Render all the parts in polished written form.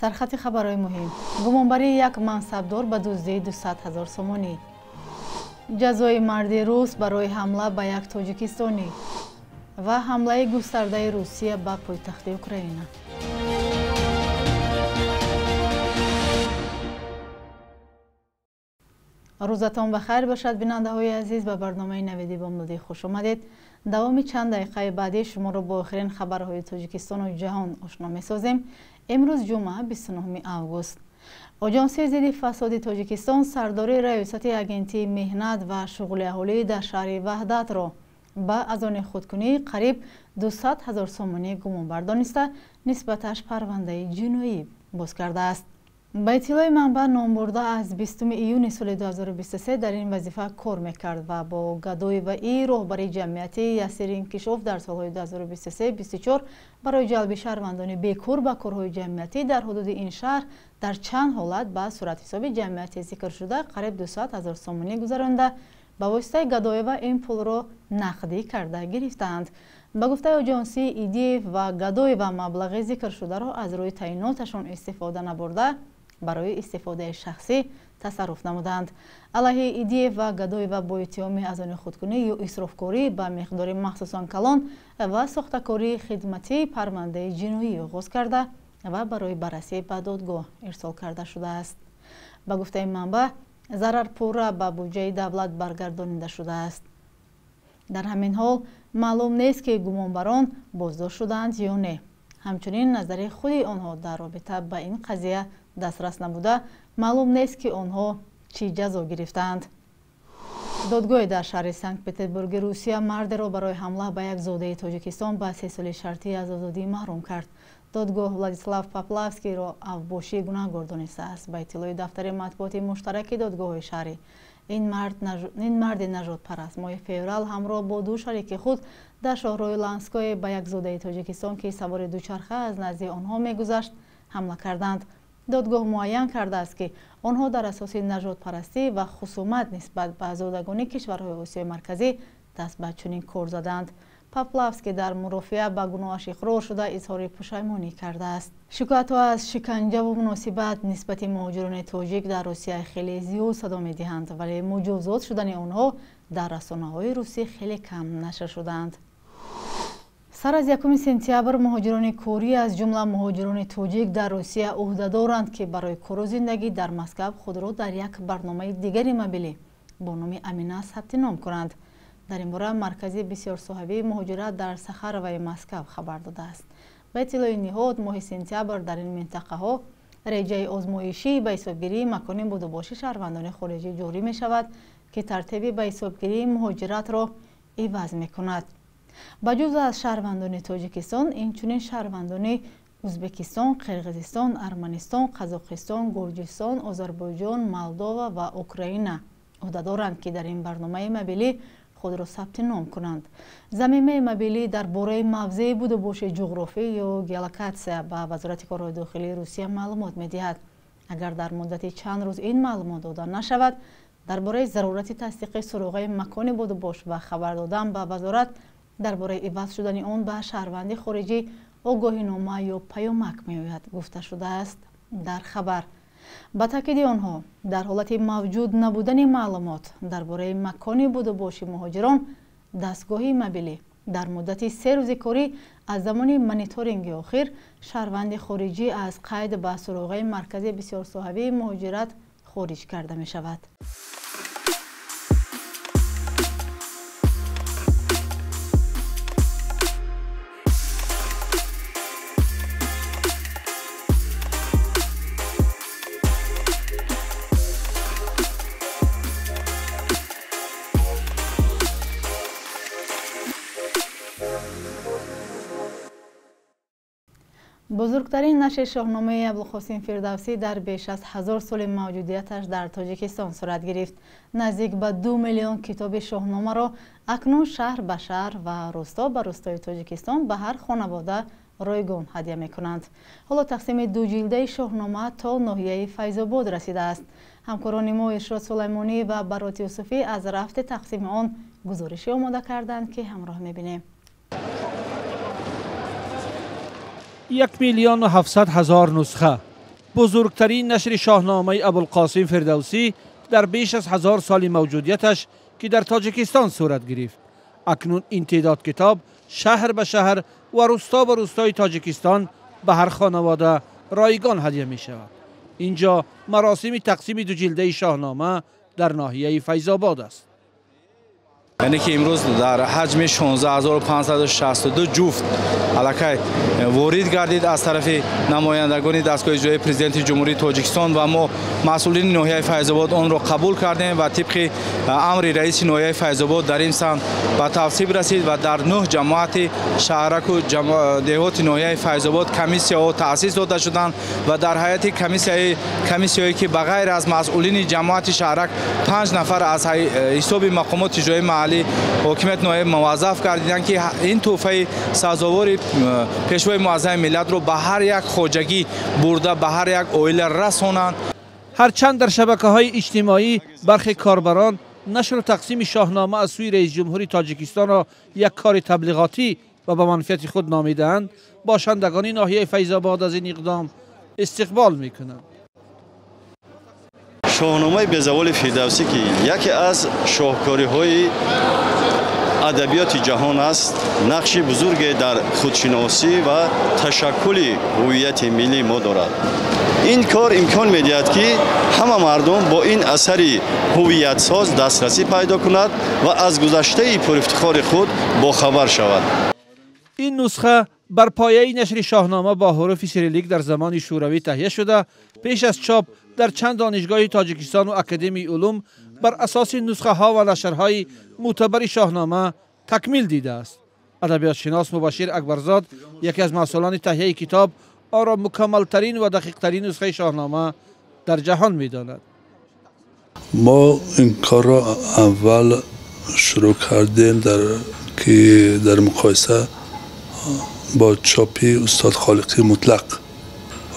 Сархати хабарҳои муҳим. Гумонбарии як мансабдор ба дуздии 200 ҳазор сомонӣ. Ҷазои марди рус барои ҳамла ба як тоҷикистонӣ ва ҳамлаи густардаи Русия ба пойтахти Украина. Рӯзатон ба хайр бошад, бинандаҳои азиз. Ба барномаи Навиди Бомдодӣ хуш омадед. Давоми чанд дақиқаи баъдӣ шуморо бо охирин хабарҳои Тоҷикистону ҷаҳон ошно месозем. Имрӯз ҷумъа, 29 август. Оҷонсии зидди фасоди Тоҷикистон сардори раёсати агентии меҳнат ва шуғли аҳолӣ дар шаҳри Ваҳдатро ба аз они худкунии қариб 200 ҳазор сомонӣ гумонбар дониста, нисбаташ парвандаи ҷиноӣ боз кардааст. Ба иттилои манбаъ, номбурда аз 20 июни соли 2023 дар ин вазифа кор мекард ва бо Гадоева и роҳбари ҷамъияти Ясир Инкишоф дар солҳои 2023-24 барои ҷалби шаҳрвандони бекор ба корҳои ҷамъиятӣ дар ҳудуди ин шаҳр дар чанд ҳолат ба суратҳисоби ҷамъияти зикршуда қариб 200 ҳазор сомонӣ гузаронда, ба воситаи Гадоева ин пулро нақдӣ карда гирифтаанд. Ба гуфтаи оҷонсии, Идиев ва Гадоева маблағи зикршударо аз рӯи таъиноташон истифода набурда, барои истифодаи шахсӣ тасарруф намуданд. Алайҳи Идиев ва Гадоева бо иттиҳоми аз они худкунӣ ё исрофкорӣ ба миқдори махсусан калон ва сохтакории хидматӣ парвандаи ҷиноӣ оғоз карда ва барои баррасӣ ба додгоҳ ирсол карда шудааст. Ба гуфтаи манбаъ, зарар пурра ба буҷаи давлат баргардонида шудааст. Дар ҳамин ҳол маълум нест, ки гумонбарон боздошт шудаанд ё не. Ҳамчунин назари худи онҳо дар робита ба ин қазия дастрас набуда, маълум нест, ки онҳо чӣ ҷазо гирифтаанд. Додгоҳе дар шаҳри Санкт Петербурги Русия мардеро барои ҳамла ба як зодаи Тоҷикистон ба 3 соли шартӣ аз озодӣ маҳрум кард. Додгоҳ Владислав Поплавскийро авбошӣ гунаҳгор донистааст. Ба иттилои дафтари матбуоти муштараки додгоҳҳои шаҳрӣ, ин марди нажодпараст моҳи феврал ҳамроҳ бо ду шарики худ дар шоҳроҳи Ланское ба як зодаи Тоҷикистон, ки савори дучарха аз назди онҳо мегузашт, ҳамла карданд. Додгоҳ муайян кардааст, ки онҳо дар асоси нажодпарастӣ ва хусумат нисбат ба зодагони кишварҳои Осиёи Марказӣ даст ба чунин кор заданд. Поплавский дар мурофиа ба гуноҳаш иқрор шуда, изҳори пушаймонӣ кардааст. Шикоятҳо аз шиканҷаву муносибат нисбати муҳоҷирони тоҷик дар Русия хеле зиёд садо медиҳанд, вале муҷозот шудани онҳо дар расонаҳои русӣ хеле кам нашр шудаанд. Сар аз 1 сентябр муҳоҷирони корӣ, аз ҷумла муҳоҷирони тоҷик дар Русия, ӯҳдадоранд, ки барои кору зиндагӣ дар Москав худро дар як барномаи дигари мобилӣ бо номи Амина сабти ном кунанд. Дар ин бора маркази бисёрсоҳавии муҳоҷират дар Сахароваи Москав хабар додааст. Ба иттилои ниҳод, моҳи сентябр дар ин минтақаҳо реҷаи озмоишӣ ба ҳисобгирии макони будубоши шаҳрвандони хориҷӣ ҷорӣ мешавад, ки тартиби ба ҳисобгирии муҳоҷиратро иваз мекунад. Ба ҷуз аз шаҳрвандони Тоҷикистон, инчунин шаҳрвандони Ӯзбекистон, Қирғизистон, Арманистон, Қазоқистон, Гурҷистон, Озарбойҷон, Молдова ва Украина ӯҳдадоранд, ки дар ин барномаи мобилӣ худро сабти ном кунанд. Замимаи мобилӣ дар бораи мавзеи будубоши ҷуғрофӣ ё геолокатсия ба Вазорати корҳои дохилии Русия маълумот медиҳад. Агар дар муддати чанд рӯз ин маълумот дода нашавад, дар бораи зарурати тасдиқи суроғаи макони будубош ва хабар додан ба вазорат дар бораи иваз шудани он ба шаҳрванди хориҷӣ огоҳинома ё паёмак меояд, гуфта шудааст дар хабар. Ба таъкиди онҳо, дар ҳолати мавҷуд набудани маълумот дар бораи макони будубоши муҳоҷирон, дастгоҳи мобилӣ дар муддати 3 рӯзи корӣ аз замони мониторинги охир шаҳрванди хориҷӣ аз қайд ба суроғаи маркази бисёрсоҳавии муҳоҷират хориҷ карда мешавад. Бузургтарин нашри шоҳномаи Абулқосим Фирдавсӣ дар беш аз 1000 соли мавҷудияташ дар Тоҷикистон сурат гирифт. Наздик ба 2 миллион китоби шоҳномаро акнун шаҳр ба шаҳр ва рӯсто ба рӯстои Тоҷикистон ба ҳар хонавода ройгон ҳадя мекунанд. Ҳоло тақсими дуҷилдаи шоҳнома то ноҳияи Файзобод расидааст. Ҳамкорони мо Иршод Сулаймонӣ ва Барот Юсуфӣ аз рафти тақсими он гузоришӣ омода карданд, ки ҳамроҳ мебинем. 1 700 000 нусха. бузургтарин нашри Шоҳномаи Абулқосим Фирдавсӣ дар беш аз 1000 соли мавҷудияташ ки дар Тоҷикистон сурат гирифт. Акнун ин теъдод китоб шаҳр ба шаҳр ва рӯсто ба рӯстои Тоҷикистон ба ҳар хонавода ройгон ҳадя мешавад. Инҷо маросими тақсими ду ҷилдаи Шоҳнома дар ноҳияи Файзобод аст. Яъне ки имрӯз дар ҳаҷми 16562 ҷуфт аллакай ворид гардид аз тарафи намояндагони дастгоҳи иҷроияи президенти Ҷумҳурии Тоҷикистон ва мо масъулини ноҳияи Файзобод онро қабул кардем ва тибқи амри раиси ноҳияи Файзобод дар ин самт ба тавсиб расид ва дар 9 ҷамоати шаҳраку деҳоти ноҳияи Файзобод комиссияҳо таъсис дода шуданд ва дар ҳайати комиссияҳое ки ба ғайр аз масъулини ҷамоати шаҳрак 5 нафар аз ҳисоби мақомоти иҷроияи маҳаллӣ ҳокимияти ноҳия муваззаф гардиданд ки ин тӯҳфаи сазовори пешвои муаззами миллатро ба ҳар як хоҷагӣ бурда ба ҳар як оила расонанд. Ҳарчанд дар шабакаҳои иҷтимоӣ бархе корбарон нашру тақсими Шоҳнома аз сӯи раисҷумҳури Тоҷикистонро як кори таблиғотӣ ва ба манфиати худ номидаанд, бошандагони ноҳияи Файзобод аз ин иқдом истиқбол мекунанд. Шоҳномаи безаволи Фирдавсӣ ки яке аз шоҳкориҳои адабиёти ҷаҳон аст, нақши бузурге дар худшиносӣ ва ташаккули ҳувияти миллии мо дорад. Ин кор имкон медиҳад, ки ҳама мардум бо ин асари ҳувиятсоз дастрасӣ пайдо кунад ва аз гузаштаи пурафтихори худ бохабар шавад. Ин нусха бар пояи нашри Шоҳнома бо ҳуруфи сирилик дар замони шӯравӣ таҳия шуда, пеш аз чоп дар чанд донишгоҳи Тоҷикистон ва Академияи улум бар асоси нусхаҳо ва нашрҳои мӯътабари Шоҳнома такмил дидааст. Адабиётшинос Мубашир Акбарзод яке аз масъулони таҳияи китоб онро мукаммалтарин ва дақиқтарин нусхаи Шоҳнома дар ҷаҳон медонад. Мо ин корро аввал шурӯъ кардем ки дар муқоиса бо чопи устод Холиқи Мутлақ,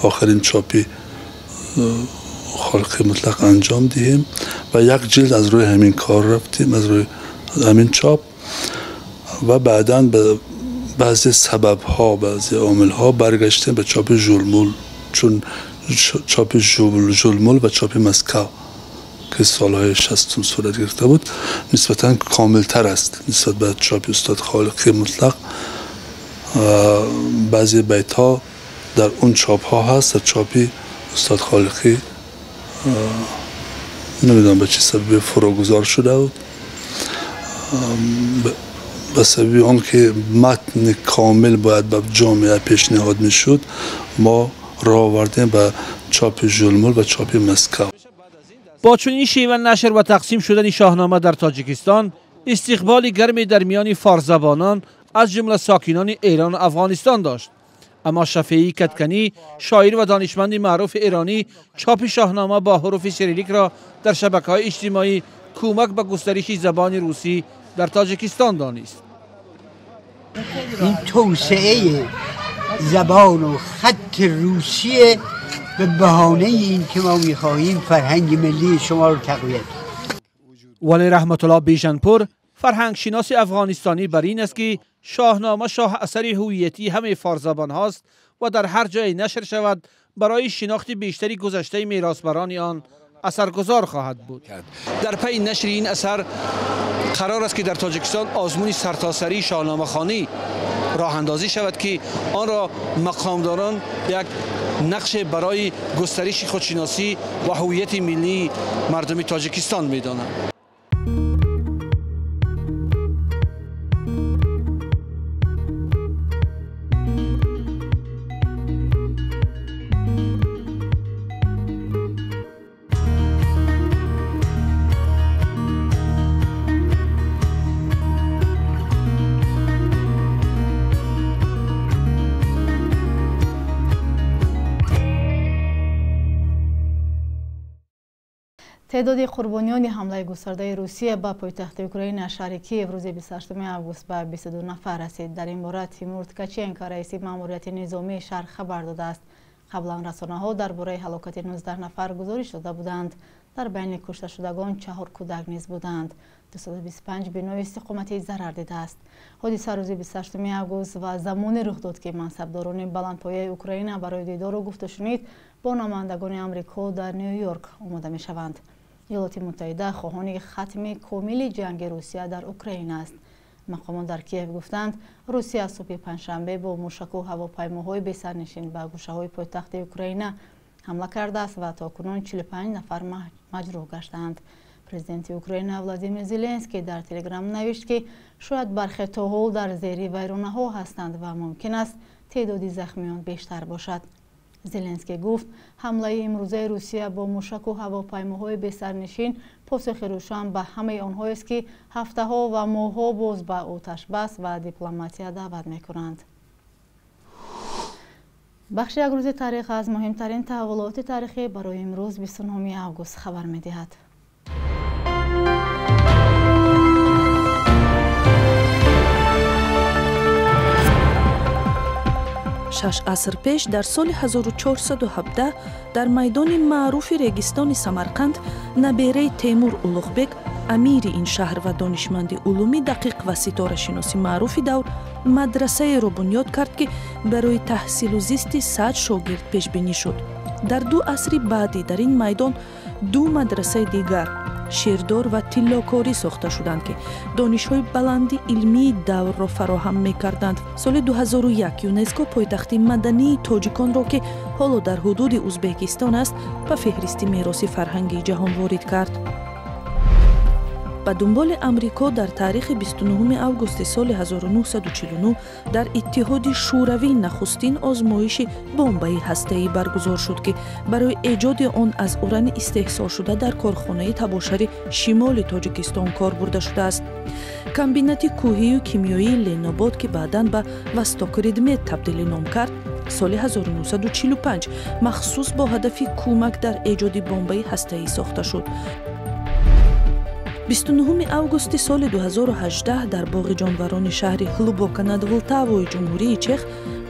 охирин чопи Холиқи Мутлақ анҷом диҳем ва як ҷилд аз рӯи ҳамин кор рафтем, аз рӯи ҳамин чоп ва баъдан ба баъзе сабабҳо, баъзе омилҳо баргаштем ба чопи Жулмул, чун чопи Жулмул ва чопи Москав ки солҳои 60 сурат гирифта буд нисбатан комилтар аст нисбат ба чопи устод Холиқи Мутлақ. Баъзе байтҳо дар он чопҳо ҳаст, дар чопи устод Холиқӣ намедонам ба чӣ сабабе фурӯгузор шуда буд. Ба сабаби он ки матни комил бояд ба ҷомеа пешниҳод мешуд, мо роҳ овардем ба чопи Жулмул ва чопи Москав. Бо чунин шева нашр ва тақсим шудани Шоҳнома дар Тоҷикистон истиқболи гарме дар миёни форсзабонон аз ҷумла сокинони Эрон ва Афғонистон дошт. Аммо Шафеӣ Катканӣ, шоир ва донишманди маъруфи эронӣ, чопи Шоҳнома бо ҳуруфи сириликро дар шабакаҳои иҷтимоӣ кӯмак ба густариши забони русӣ дар Тоҷикистон донист. Ин тавсеаи забону хатти русие ба баҳонаи ин ки мо мехоҳем фарҳанги миллии шуморо тақвият. Вале Раҳматуллоҳ Бижанпур, фарҳангшиноси афғонистонӣ, бар ин аст ки Шоҳнома шоҳ асари ҳувиятии ҳамаи форсзабонҳост ва дар ҳар ҷое нашр шавад барои шинохти бештари гузаштаи меросбарони он асаргузор хоҳад буд. Дар пайи нашри ин асар қарор аст ки дар Тоҷикистон озмуни сартосарии шоҳномахонӣ роҳандозӣ шавад ки онро мақомдорон як нақше барои густариши худшиносӣ ва ҳувияти миллии мардуми Тоҷикистон медонанд. Теъдоди қурбониёни ҳамлаи густардаи Русия ба пойтахти Украина шаҳри Киев рӯзи 28 август ба 22 нафар расид. Дар ин бора Тимур Ткаченко, раиси маъмурияти низомии шаҳр, хабар додааст. Қаблан расонаҳо дар бораи ҳалокати 19 нафар гузориш дода буданд. Дар байни кушташудагон 4 кӯдак низ буданд. 225 бинои истиқоматӣ зарар дидааст. Ҳодиса рӯзи 28 август ва замоне рух дод, ки мансабдорони баландпояи Украина барои дидору гуфтушунид бо намояндагони Амрико дар Ню-Йорк омода мешаванд. Иёлоти Муттаҳида хоҳони хатми комили ҷанги Русия дар Украина аст. Мақомот дар Киев гуфтанд, Русия субҳи панҷшанбе бо мушаку ҳавопаймоҳои бесарнишин ба гӯшаҳои пойтахти Украина ҳамла кардааст ва то кунун 45 нафар маҷрӯҳ гаштаанд. Президенти Украина Владимир Зеленский дар Телеграм навишт, ки шояд бархе то ҳол дар зери вайронаҳо ҳастанд ва мумкин аст теъдоди захмиён бештар бошад. Зеленский гуфт, ҳамлаи имрӯзаи Русия бо мушаку ҳавопаймоҳои бесарнишин посухи рӯшан ба ҳамаи онҳоест, ки ҳафтаҳо ва моҳҳо боз ба оташбас ва дипломатия даъват мекунанд. Бахши як рӯзи таърих аз муҳимтарин таҳаввулоти таърихӣ барои имрӯз 29 август хабар медиҳад. Шаш аср пеш дар соли 1417 дар майдони маъруфи регистони Самарқанд набераи Темур Улуғбек, амири ин шаҳр ва донишманди улуми дақиқ ва ситорашиноси маъруфи давр, мадрасаеро бунёд кард, ки барои таҳсилу зисти 100 шогирд пешбинӣ шуд. Дар ду асри баъдӣ дар ин майдон ду мадрасаи дигар шердор ва тиллокорӣ сохта шуданд, ки донишҳои баланди илмии даврро фароҳам мекарданд. Соли 2001 ЮНЕСКО пойтахти мадании тоҷиконро, ки ҳоло дар ҳудуди Узбекистон аст, ба феҳристи мероси фарҳангии ҷаҳон ворид кард. Ба дунболи Амрико дар таърихи 29 августи соли 1949 дар Иттиҳоди Шӯравӣ нахустин озмоиши бомбаи ҳастаӣ баргузор шуд, ки барои эҷоди он аз урани истеҳсолшуда дар корхонаи табошари шимоли Тоҷикистон кор бурда шудааст. Комбинати кӯҳию кимиёии Ленобод, ки баъдан ба Востокредмет табдили ном кард, соли 1945 махсус бо ҳадафи кӯмак дар эҷоди бомбаи ҳастаӣ сохта шуд. 29 августи соли 2018 дар боғи ҷонварони шаҳри Ҳлубока над Влтавои Ҷумҳурии Чех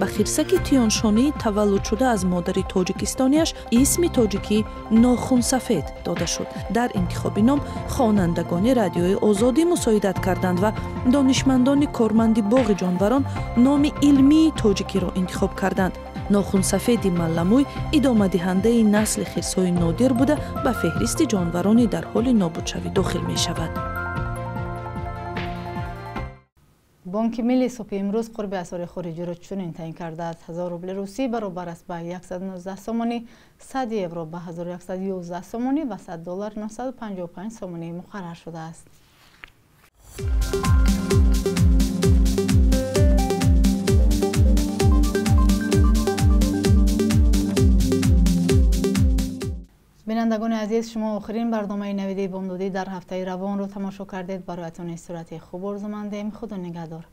ба хирсаки тиёншонии таваллудшуда аз модари тоҷикистониаш исми тоҷикӣ Нохунсафед дода шуд. Дар интихоби ном хонандагони радиои Озодӣ мусоидат карданд ва донишмандони корманди боғи ҷонварон номи илмии тоҷикиро интихоб карданд. Нохунсафеди малламӯй идомадиҳандаи насли хирсҳои нодир буда, ба феҳристи ҷонварони дар ҳоли нобудшавӣ дохил мешавад. Бонки Милли субҳи имрӯз қурби асъори хориҷиро чунин таъин кардааст. 1000 рубли русӣ баробар аст ба 119 сомонӣ, 100 евро ба 1111 сомонӣ ва 100 доллар 955 сомонӣ муқаррар шудааст. Бинандагони азиз, шумо охирин барномаи навиди бомдодӣ дар ҳафтаи равонро тамошо кардед. Бароятон истироҳати хуб орзумандем. Худо нигаҳдор.